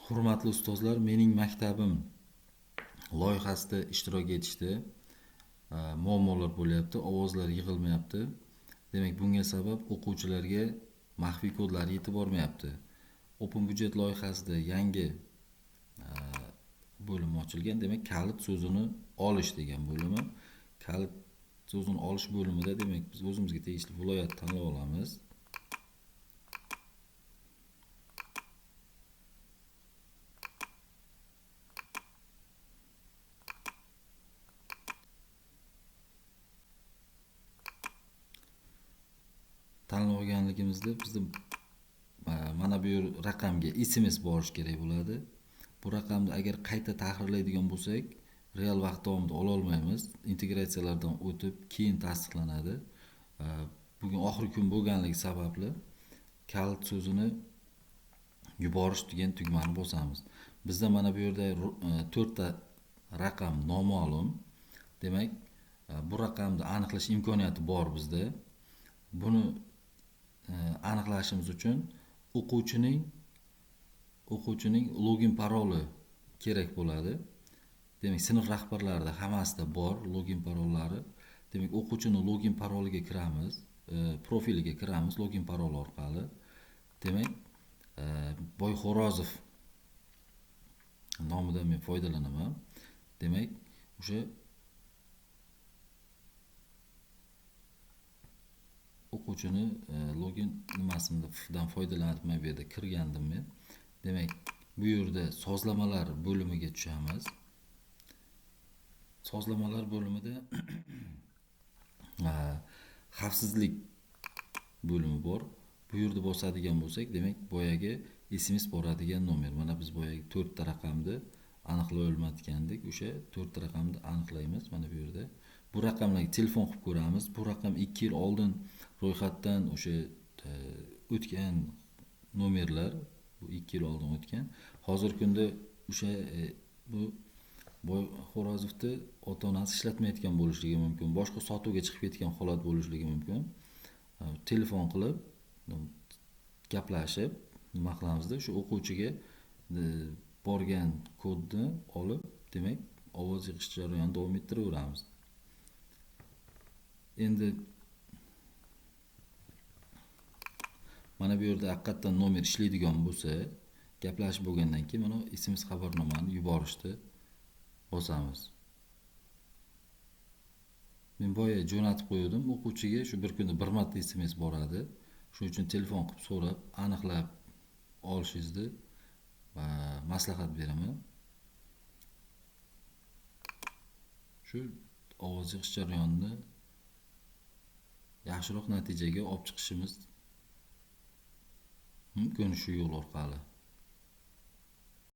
Hurmatli ustozlar, mening maktabim loyihasida ishtirok etishda muammolar bo'lyapti, ovozlar yig'ilmayapti. Demak, bunga sabab o'quvchilarga maxfiy kodlar yetib bormayapti. Open budget loyihasida yangi bo'lim ochilgan. Demak, kalit so'zini olish degan bo'limi. Kalit so'zini olish bo'limida demak biz o'zimizga tegishli viloyat tanlab olamiz. Tanlab olganligimizda bizda mana bu raqamga SMS borish kerak bo'ladi. Bu raqamni agar qayta tahrirlaydigan bo'lsak, real vaqt davomida ola olmaymiz. Integratsiyalardan o'tib keyin tasdiqlanadi. Bugun oxirgi kun bo'lganligi sababli kalit so'zini yuborish degan tugmani bosamiz. Bizda mana bu yerda 4 ta raqam noma'lum. Demak, bu raqamni aniqlash imkoniyati bor bizda. Buni aniqlashimiz uchun o'quvchining login paroli kerak bo'ladi. Demak, sinf rahbarlarida hammasida bor login parollari. Demak, o'quvchining login paroliga kiramiz, profiliga kiramiz login parol orqali. Demak, Boyxo'rozov nomidan men foydalanaman. Demak, o'sha o'quvchini login nimasidan foydalanib men bu yerda kirgandim men. Demak, bu yerda sozlamalar bo'limiga tushamiz. Sozlamalar bo'limida xavfsizlik bo'limi bor. Bu yerda bosadigan bo'lsak, demak, boyagi SMS boradigan nomer. Mana biz boyagi 4 ta raqamni aniqlay olmayotgandik. O'sha 4 ta raqamni aniqlaymiz mana bu yerda. Bu raqamlarga telefon qilib ko'ramiz. Bu raqam 2 yil oldin ro'yxatdan o'sha o'tgan nomerlar, bu 2 yil oldin o'tgan. Hozirgi kunda o'sha bu Boyxo'rozovni ota-onasi ishlatmayotgan bo'lishligi mumkin, boshqa sotuvga chiqib ketgan holat bo'lishligi mumkin. Telefon qilib gaplashib nima qilamizda, shu o'quvchiga borgan kodni olib, demak, ovoz yig'ish jarayonini davom ettiraveramiz. Endi mana bu yerda haqiqatan nomer ishlaydigan bo'lsa, gaplashib bo'lgandan keyin mana SMS xabarnomani yuborishni bosamiz. Men boya jo'natib qo'ydim o'quvchiga, shu bir kunda bir marta SMS boradi. Shuning uchun telefon qilib so'rab, aniqlab olishingizni maslahat beraman. Shu ovoz yig'ish jarayonini yaxshiroq natijaga olib chiqishimiz mumkin shu yo'l orqali.